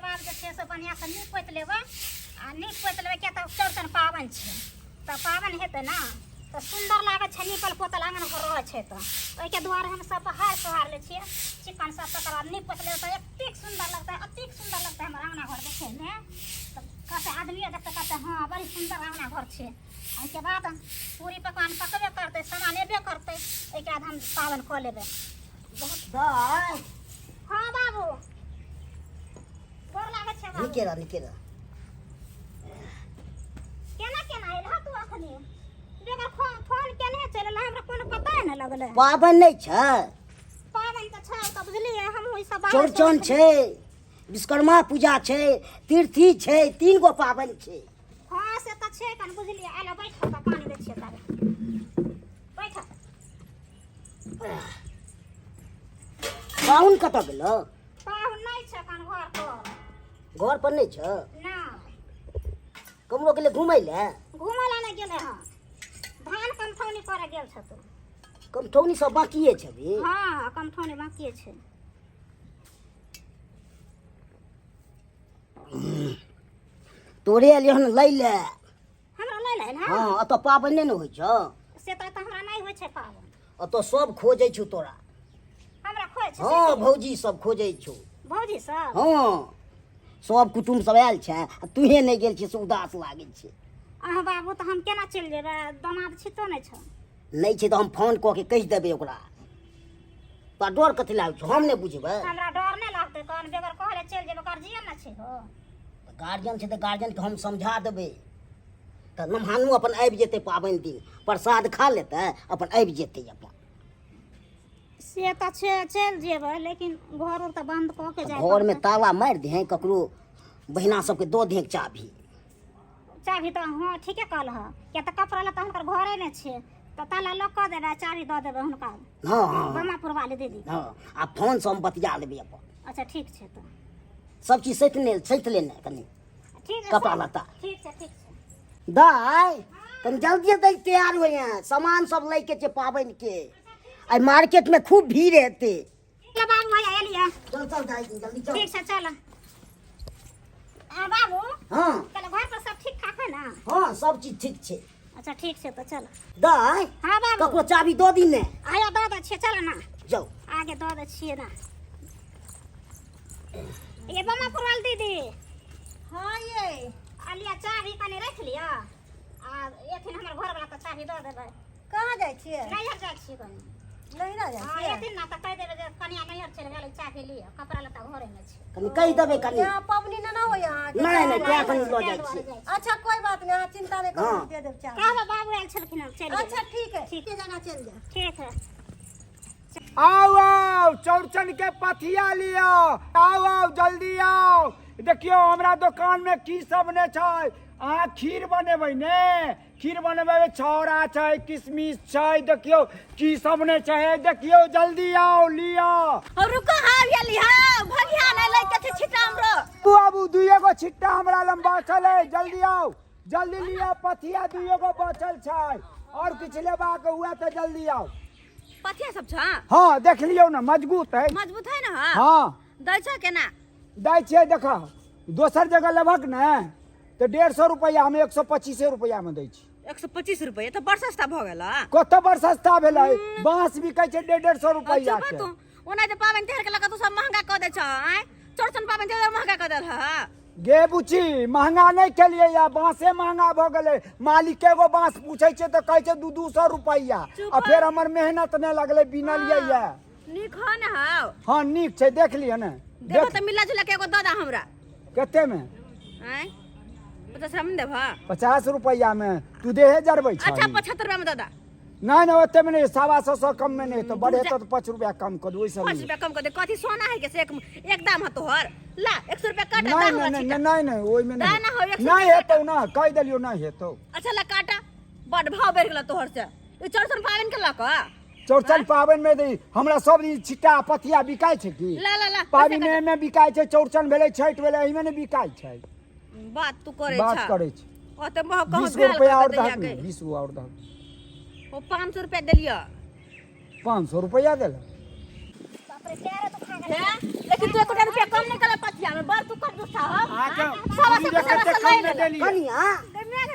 बाद जे छै से बढ़िआँसँ नीप पोति लेबै आ नीप पोति लेबै किया तऽ चौड़चन पाबनि छै तऽ पाबनि हेतै ने तऽ सुन्दर लागै छै नीपल पोतल आङ्गन घर रहै छै तऽ ओहिके दुआरे हम सब बहार सोहार लै छियै चिकन सब तकर बाद नीप पोति लेबै तऽ एतेक सुन्दर लगतै एतेक सुन्दर लगतै हमर आङ्गना घर देखैमे तऽ कहतै आदमियो देखतै कहतै हँ बड़ी सुन्दर आङ्गना घर छै एहिके बाद पूरी पकवान पकबे करतै सामान एबे करतै एहिके बाद हम पाबनि कऽ लेबै बहुत दाइ हँ बाबू गोर लागै छै बाबू नीके रह नीके रह केना केना आयल हँ तू अखनी बेगर फोन फोन केने चलि एलह हमरा कोनो पता नहि लगलै पाबनि नहि छै पाबनि तऽ छै तऽ बुझलियै हमहूँ ई सब बाहर चौड़चन छै विश्वकर्मा पूजा छै तीर्थी छै तीन गो पाबनि छै हँ से तऽ छै कन बुझलियै आयल बैठ तऽ पानि दै छियै तारे बैठ पाहुन कतऽ गेलो पाहुन नहि छै कन घर पर घर पर नहि छै ना कमरो गेलै घुमै लए घूमय लए नहि गेलै हँ धान कमठौनी करे गेल छ तू कमठौनी सब बाकिए छै अभी हँ कमठौनी बाकिए छै तोरे एलियै हन लै लए हमरा लै लए हँ एतऽ पाबनि नहि ने होइ छौ से तऽ एतऽ हमरा नहि होइ छै पाबनि एतऽ सब खोजै छौ तोरा हमरा खोज छै हँ भौजी सब खोजै छौ भौजी सब हँ सब कुटुम्ब सब आयल छै आ तूहे नहि गेल छी से उदास लागै छै अहाँ बाबू तऽ हम केना चलि जेबै दमाद छितो नहि छौ नहि छै तऽ हम फोन कऽ के कहि देबै ओकरा तोरा डर कथी लागै छौ हम नहि बुझबै हमरा डर नहि लागतै कौन बेगर कहले चलि जेबै गार्जियन ने छै हो गार्जियन छै तऽ गार्जियनके हम समझा देबै तऽ नमहानु अपन आबि जेतै पाबनि दिन प्रसाद खा लेतै अपन आबि जेतै अपन से तऽ छै चलि जेबै लेकिन घर उर तऽ बंद कऽ के जाय घरमे ताला मारि दिहें ककरो बहिना सबके दऽ दिहें चाभी चाभी तऽ हँ ठीके कहलह किया तऽ कपड़ा लत्ता हुनकर घरेमे छै तऽ ताला लॉक कऽ देबै आ चाभी दऽ देबै हुनका हँ हँ बमापुर वाली दीदी हँ आ फोनसँ हम बतिया लेबै अपन अच्छा ठीक छै तऽ सब चीज सैत ने सैत लेने कनि ठीक है कपड़ा लत्ता ठीक छै ठीक छै दाइ कनि जल्दी दै तैयार होइए सामान सब लैके छै पाबनिके आइ मार्केटमे खूब भीड़ हेतै चल बाबू भैया एलियै चल चल दाइ जल्दी चल ठीक छै चल आ बाबू हँ चल घर पर सब ठीक ठाक है ना हँ सब चीज ठीक छै अच्छा ठीक छै तऽ चल दाइ हाँ बाबू ककरो चाभी दऽ दी ने आया दऽ दै छियै चल ना जाउ आगे दऽ दै छियै ना ये बमा पुरवाल दीदी हाँ ये आ लिअ चाभी कनि राखि लिअ आ एथिन हमर घरवला तऽ चाभी दऽ देबै कहाँ जाइ छियै नैहर जाइ छियै कनि नैहरा जाइ हँ छियै एथिन ने तऽ कहि देबै जे कनिया नैहर चलि गेलै चाभी लिअ कपड़ा लत्ता घरेमे छै कनि कहि देबै कनि यहाँ पबनी नहि ने होइए अहाँके नहि नहि तैं कनि लऽ जाइ छियै अच्छा कोई बात नहीं अहाँ चिंता नहीं करू हाँ। दे देब चाभी कहबै बाबू आयल छलखिन हँ चलि अच्छा गेलै ठीक है ठीक। के जाना चलि जाए ठीक है आओ आओ चौड़चन के पथिया लिअ आओ आओ जल्दी आओ देखियौ हमरा दोकान में की सब ने छै अहाँ खीर बनेबै ने खीर बनेबै छौड़ा छै किशमिश छै देखियौ की सब ने छै देखियौ जल्दी आओ लिअ और रुको हाँ भैया लिहा भगिया नहीं लइके छै छिट्टा हमरो तू आबू दुइए गो छिट्टा हमरा लग बचल है जल्दी आओ जल्दी लिअ पथिया दुइए गो बचल छै और किछु लेबाक हुए तऽ जल्दी आओ पथिया सब छ हाँ देख लियौ ने मजबूत है मजबूत है ना हाँ हाँ दै छ केना दै छियै देख दोसर जगह लेबहक ने तऽ 150 रुपैआ हम 125 रुपैआमे दै छी 125 रुपैआ तऽ बड़ सस्ता भऽ गेल हँ। कतऽ बड़ सस्ता भेलै बाँस बिकै छै 150 रुपैआ अच्छा के तू ओना जे पाबनि तिहार के लऽ कऽ तू सब महंगा कऽ दै छ आँय चौरचन पाबनि तिहार महंगा कऽ देल हँ गे बुची महंगा नहि केलियै या बाँसे महंगा भऽ गेलै मालिक एगो बाँस पूछै छै तऽ कहै छै 200 रुपैआ चुप आ फेर हमर मेहनत नहि लगलै बिनलियै या नीक हो ने हौ हँ नीक छै देख लिअ ने देखो देख तऽ मिला जुला के एगो दऽ दे हमरा कतेमे आँय 50 रुपया में देबह 50 रुपैआमे तू देहे जरबै अच्छा छही 75 रुपया में दऽ दे नहि नहि ओतेमे नहि 125 सए कममे नहि हेतौ बड़ हेतौ तऽ 5 रुपैआ कम कऽ दू ओहिसँ 5 नहि रुपया कम कर दे कथी सोना है के से एक एक दाम है तोहर ला 100 रुपया काटा नहि दा हमरा नहि छिट्टा नहि नहि नहि ओहिमे दा नहि ना हो, 100 नहि रुपैआ हेतौ ना कहि देलियौ नहि हेतौ अच्छा ला काटा बड भाव बढ़ि गेल तोहर से ई चौरचन पाबनि के लऽ कऽ चौरचन पाबनि मे दी हमरा सब दिन छिट्टा पथिया बिकाइ छै की ला ला ला पैसा पाबनि मे बिकाइ छै चौरचन भेलै छठि भेलै एहिमे नहि बिकाइ छै काट। बात तू करै बात छा करै छै ओते महग कहाँ 20 गो भेल रुपैआ कऽ आओर दैया दहक ने के 20 गो आओर दहक ओ 500 रुपया देलियऽ 500 रुपैआ देलक बाप रे पैरे दुखा गेलै हैं? लेकिन तू एकोटा रुपया कम नहीं कला पथिया में बड़ तू कंजूस था अहाँके सवा सौ पूरी सवा कते सौ कम लऽ मे लेलक। देलियै कनिया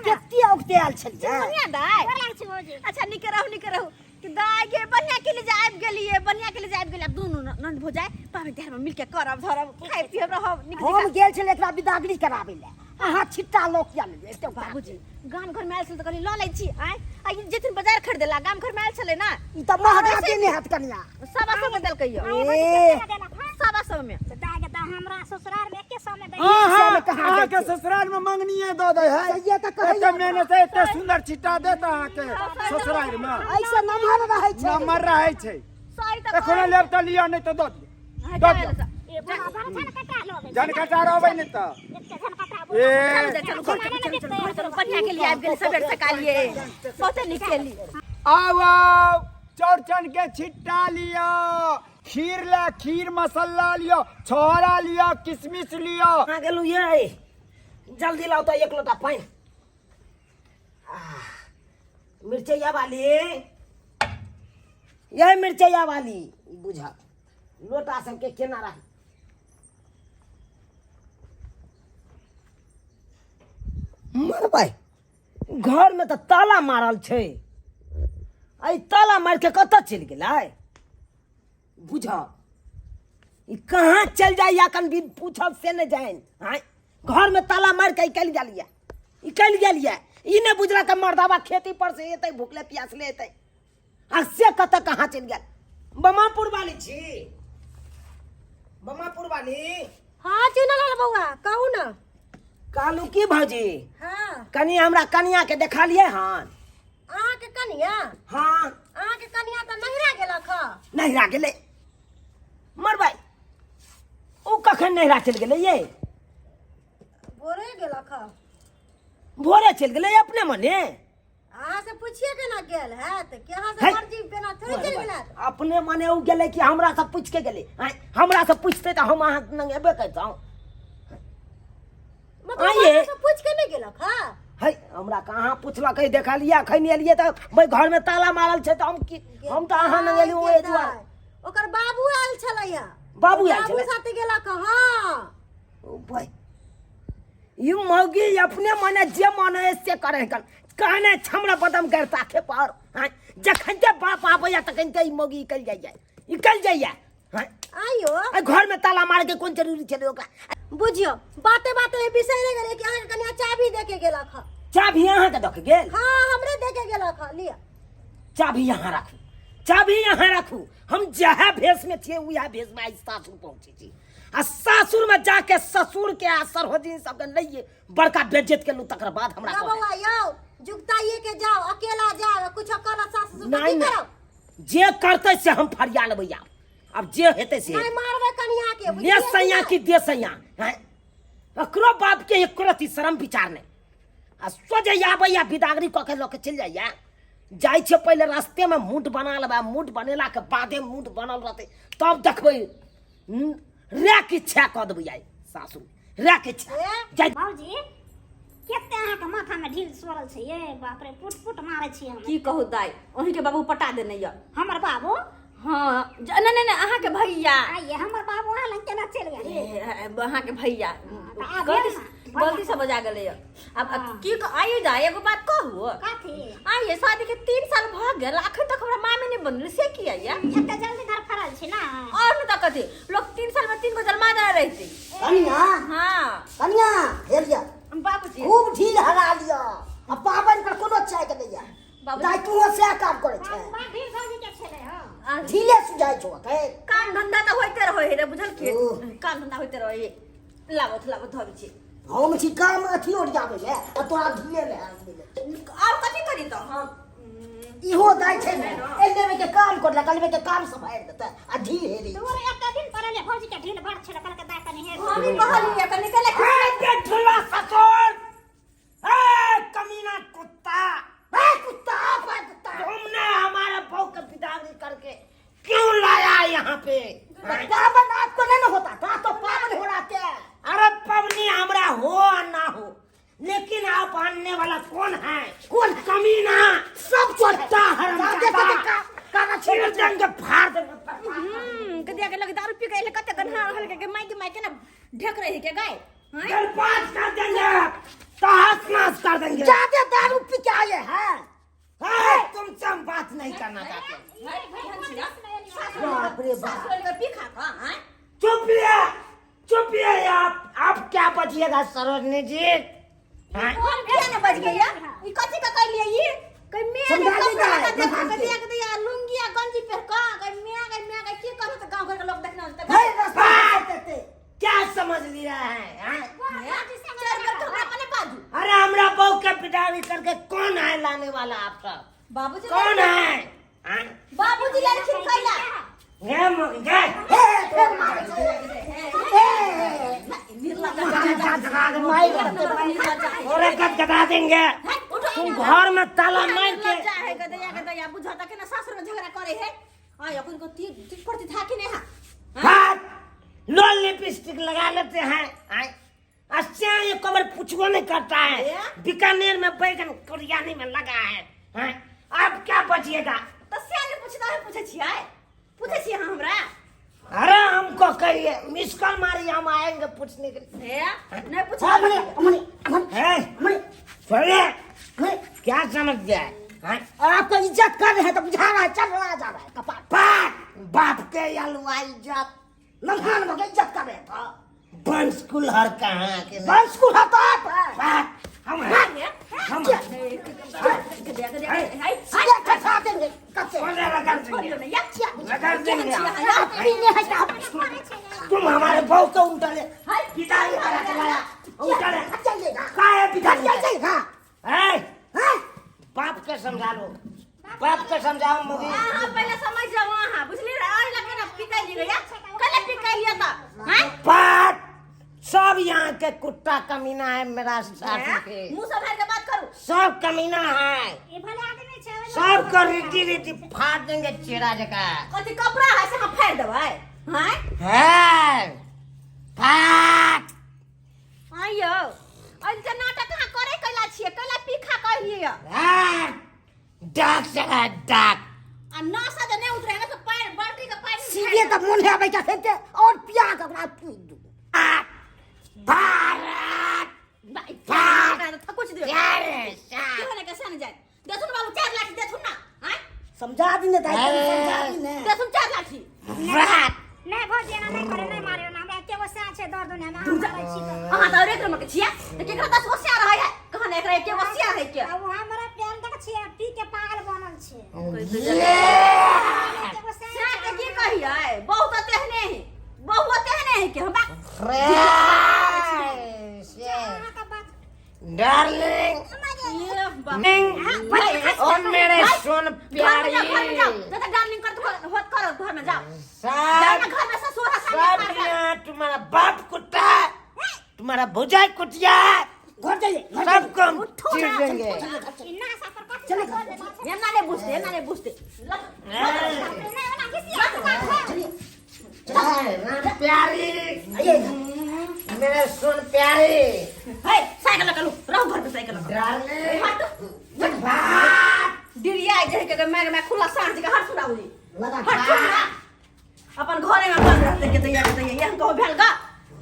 कते औगते आयल छलियै बढ़िया दाइ गोर लागै छी भौजी। अच्छा निके रहू निके रहू कि दाइ गे बढ़िया के लिए आबि गेलियै बढ़िया के लिए आबि गेलियै आब दुनू ननद भौजाइ पाबनि तिहार में मिलके करब धरब खाइ पियब रहब नीक हम जकाँ। गेल छलै एकरा बिदागरी कराबै लए अहाँ छिट्टा लऽ किया लेलियै एते बाबूजी गाम घर में आयल छल तऽ कहली लऽ लै छी आँय आ ई जेथिन बाजार खरीदे ला गाम घर में आयल छलै ना ई तऽ महगा देने हैत कनिया 125 में देलकै यौ ए 125 में तऽ दाइ के तऽ हमरा ससुराल में एके सौ में दै हाँ सौ हाँ में कहाँ दै अहाँके छै? ससुराल में मंगनिए दऽ दै है सहिए तऽ कहैया एते मेहनत से एते सुंदर छिट्टा देत अहाँके ससुराल में ऐसे नमहर रहै छै नम्बर रहै छै सही तऽ एखनो लेब तऽ लिअ नहि तऽ दऽ दिअ हाँ, दऽ जाए दिअ लए ए बड़ा बड़ा झनकटा लोग जनकटा रहबै नहि तऽ एते झनकटा ए चलू चलू घर चलू चलू चलू घर चलू बढ़िया के लिए आबि गेल सबेर सकालिए बहुते नीक केली आउ आउ चौरचन के छिट्टा लिअ खीर ले खीर मसाला लिअ छोहरा लिअ किशमिश लिअ कहाँ गेलहुँ ये जल्दी लाउ तऽ एक लोटा पानि मिरचैया वाली ये मिरचैया वाली बुझ लोटा सबके केना रही मरबै घरमे तऽ ताला मारल छै एहि ताला मारि कऽ कतऽ चलि गेलै बुझ ई कहाँ चलि जाइए एखन भी पूछल से नहि जानि आँय घरमे ताला मारि कऽ निकलि गेल यऽ निकलि गेल यऽ ई नहि बुझलक मर्दाबा खेती पर से एतै भुखले प्यासले एतै आ से कतऽ कहाँ चलि गेल बमापुर वाली छी बमापुर वाली हाँ चुनलाल बौआ कहू ना कहलहुँ की भौजी हाँ कनि हमरा कनिया के देखलियै हन अहाँके कनिया हाँ अहाँके कनिया तऽ नहिरा गेलक हँ नहिरा गेलै मरबै ओ कखन नहिरा चलि गेलै ये भोरे गेलक हँ भोरे चलि गेलै अपने मने अहाँ से पूछिए के ना गेल हैत कि अहाँ से है। मर्जी बिना थोड़ी चलि गेल हैत अपने मने ओ गेलै कि हमरा से पूछि के गेलै आँय, हमरा से पूछतै तऽ हम अहाँ लग एबे करितहुँ मतलब आइए। अहाँ से पूछ के नहीं गेलक हँ है हमरा कहाँ पुछलकै देखलियै अखन एलियै तऽ भाइ घरमे ताला मारल छै तऽ हम की हम तऽ अहाँ लग एलियै ओहि दुआरे ओकर बाबू आयल छलैया बाबू आयल बाबू छलै? साथे गेलक हँ ओ भाइ ई मौगी अपने मने जे मन है से करे कन कहने हमरा बदम करता खे पर हाँ जखन ते बाप आबैया तखन ते ई मौगी निकल जाइया निकल जाइया हाँ आइयो आ घर में ताला मारे के कोन जरूरी छलै ओकरा बुझियो बाते बाते बिसरि गेलै कि अहाँके कनिया चाभी दे के गेलक हँ चाभी अहाँके दऽ के गेल हँ हमरे दे के गेलक हँ लिअ चाभी यहाँ राखू चाभी यहाँ राखू हम जहे भेष में छियै उएह भेष में आइ सासुर पहुँचे छी आ सासुर में जाके ससुर के आ सरहोजिन सबके लइए बड़का बेज्जत केलहुँ तकर बाद हमरा ना कहै। बौआ यौ जुगताइए के जाओ अकेला जाओ कुछ करत सास ससुर नहीं की नहीं करब जे करतै से हम फरिया लेबै आब आब जे हेतै से नहीं मारबै कनिया के ने बुझलियै कि सैया नहि? कि दे सैया हैं एकरो बाप के एको रति शरम विचार नहीं आ सोझे आबैया बिदागरी कऽ के लऽ के चलि जाइया जाइ छियै पहिले रास्तेमे मूड बना लेबै मूड बनेलाके बादे मूड बनल रहतै तब देखबै रे की छा कऽ देबै आइ सासुर रे की छा ए? जाइ भौजी कते अहाँके माथामे ढील सोरल छै ये बाप रे पुट पुट मारै छी हम की कहू दाइ अहीँके बाबू पटा देने यऽ हमर बाबू हाँ नहि नहि नहि अहाँके भैया आइए हमर बाबू अहाँ लग केना चलि गेल ए, अहाँके भैया तऽ आब गलती भेल ने। गलती से बजा गेलै यऽ आब हाँ। की आइयो दाइ एगो बात कहू कथी आइए शादी के 3 साल भऽ गेल अखन तक हमरा मामी नहि बनल से किया ये एते जल्दी धर फड़ल छी ना और नहि तऽ कथी लोग 3 साल में तीन गो जन्मा देने रहते कनिया हाँ कनिया हे लिअ बाबूजी खूब ढील हरा लिअ आ पाबनि पर कोनो चाय के नहि यऽ बाबूजी। दाइ तू सएह काम करै छै बाबू बा ढील भौजी के छलै हँ ढीले सुझाइ छौ अखन काम धंधा तऽ होइते रहै है रे बुझल की ओ। काम धंधा होइते रहै है लाबत लाबत धरै छी हम छी काम अथी ओरियाबै लए आ तोरा ढीले लए आनबै लए। और कथी करी तऽ हम इहो दाइ छै ने एलेवे के काम करलक एलेवे के काम सम्हारि देतै आ ढील हेरी तोर एते दिन पर एले भौजी के ढील बड़ छलै कहलकै दाइ कनि हेर हम ही कहलियै कनि कले ढुला ससुर ए कमीना कुत्ता ए कुत्ता आप है कुत्ता तुमने हमारे बहू के बिदागरी करके क्यों लाया यहाँ पे पावन आपको नहीं ना होता था तो पावन हो रहा है अरे पवनी हमरा हो आ ना हो लेकिन आप आनने वाला कौन है कौन कमीना सब कुत्ता हरामजादा चीर देंगे फाड़ देंगे हम्म कदिया के लग दारू पी के एले कते गन्हा रहल के माय के माय के ना ढेक रही के गाय बर्बाद कर देंगे, तहस नहस कर देंगे। ज्यादा दारू पी के आए हैं। हाँ, तुमसे हम बात नहीं करना चाहते। बाप रे बाप। सासुर पी खा कऽ आँय? चुप चुप आप आप क्या बचिएगा सरोजनी जी? हाँ? हम किया ने बज गया ई कथी का कहलिए ई कह मैं ने समझा कपड़ा दी लगा जाए, देखा मकान के के। दिया के दिया लुंगी आ गंजी पहन क कह मैं गई मैं गई की कहत गांव घर के लोग देखना होता भाई रास्ता में देते। क्या समझ लिया है, हाँ? चार बेर तो हमरा अपने बाजू। अरे हमरा बहू के पिटाई करके कौन है लाने वाला आप सब? बाबूजी कौन है, हाँ? बाबूजी लड़खिन कैला ये मग गए। ए, फिर मारे छे। ए, और गद गदा देंगे तुम घर में ताला मार के। लज्जा है गदया गदया बुझता के ना सासुर में झगड़ा करे है आय अपन को ती ती पड़ती था कि नहीं हां। हाथ लोल लिपस्टिक लगा लेते हैं। आय अच्छा ये कमर पूछबो नहीं करता है। बीकानेर में बैगन कुरियानी में लगा है, हैं? आप क्या बचिएगा? तो से पूछता है पूछे छियै पूछे छियै अहाँ हमरा। अरे हमको कहिए मिस कॉल मारी हम आएंगे पूछने के लिए। हे नहीं पूछ। हाँ, मने, मने, मने, हैं? मने, छोड़िए मने। क्या समझ गया है, हैं? और आपका इज्जत कर रहे हैं तो बुझा रहा है चल रहा जा रहा है कपाट। बाप बाप के अलवा इज्जत नन्हान भगे इज्जत कर रहे था। बंस कुल्हर कहाँ के बंस कुल्हर तो आप है। बाप हम हैं हम गदया गदया हाय सीधे खसा देंगे कच्चे। सोने लगा देंगे लगा देंगे। आप पीने हैं तो आप तुम हमारे बहू को उल्टा ले पिटाई करा के लाया उल्टा ले चलिएगा का है पिटाई चलिएगा। हैं? हाँ? बाप के समझा लो बाप के समझाओ मुझे। हां पहले समझ जाओ हां बुझली रे और लगे ना पिटाई जी गया कल पिटाई लिया था हां। बाप सब यहाँ के कुत्ता कमीना है मेरा साथी के। मुंह से भर के बात करू। सब कमीना है। ई भले आदमी छै सबको रीति रीति फाड़ देंगे चेहरा जका। कथी कपड़ा है से हम फाड़ देबै हां है फाट आइयो अंत नाटक कहां करे कैला छियै कैला पीखा कहलियै है डाक से है डाक आ नशा जे नहीं उतरे तो पैर बाल्टी के पानी सीधे तो मन है बैठा थे और पिया के ओकरा पी दू। भारत थकुच दियो चार की होने के सन जाए देथुन बाबू 4 लाठी देथुन ना हां समझा दी ने दाई समझा दी ने देथुन 4 लाठी भारत नहीं भौजी एना नहीं करे नहीं मारे ना हमरा एके गो सैं छै दर दुनिया में अहाँ मारै छी तऽ। अहाँ तऽ और एक नंबर के छियै तऽ केकरा 10 गो सिया रहै है कहाँ एकरा एके गो सिया है के आ ओ हमरा प्यार देख छियै पी के पागल बनल छै। एके गो सैं सिया के की कहियै बहुत तेहने है बहुत तेहने है के हमरा अहाँके बात डार्लिंग और मेरे सोन प्यारी घर में जाओ जब डार्लिंग कर होत करो घर में जाओ जाओ ना सब घर में ससुर है सब यहाँ तुम्हारा बाप कुत्ता तुम्हारा भुजा कुटिया घर जाइए सबको हम उठो चीर ना, देंगे। ई नासा पर कथी लगा देना छै? एना नहीं बुझते एना नहीं बुझते नहीं ओना घिसिया के बात है। प्यारी मेरे सोन प्यारी हे साइकिल लगा लू रहो घर पे साइकिल लगा डार्लिंग डिरिया जे के मैं खुला सांझ के हर सुनाउली लगा हट सुना अपन घरे में बंद रहते के दैया के दैया हम कहो भेल गा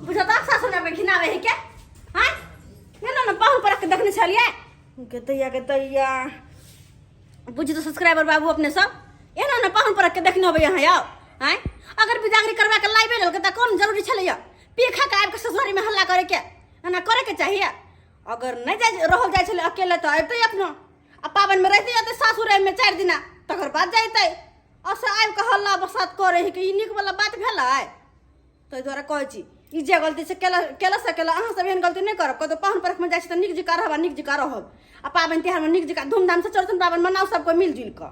बुझता सासुर में घिनावे है के हां ये ना ना पाहुन पर के देखने छलिए के दैया के दैया बुझी तो सब्सक्राइबर बाबू अपने सब ये ना ना पाहुन पर के देखने होबे यहाँ आओ हैं अगर बिदागरी करवा के लाइबे लल के त कौन जरूरी छलैया पीखा के आबि के ससुरारी में हल्ला करे के एना करे के चाहिए। अगर नहीं जाय रहल जाय छलै अकेले त अबितै अपनो आ पाबनि में रहितै अतै सासुर में 4 दिना तकर बाद जइतै आ से आबि के हल्ला बसात करे है के ई नीक वाला बात भेलै। ताहि दुआरे कहै छी ई जे गलती से केला केला से केला अहाँ सब एहन गलती नहीं करब। कतौ पाहुन परख में जाइ छी त नीक जकाँ रहब आ नीक जकाँ रहब आ पाबनि तिहार में नीक जकाँ धूमधाम से चौरचन पाबनि मनाउ सब कोइ मिलजुलि कऽ।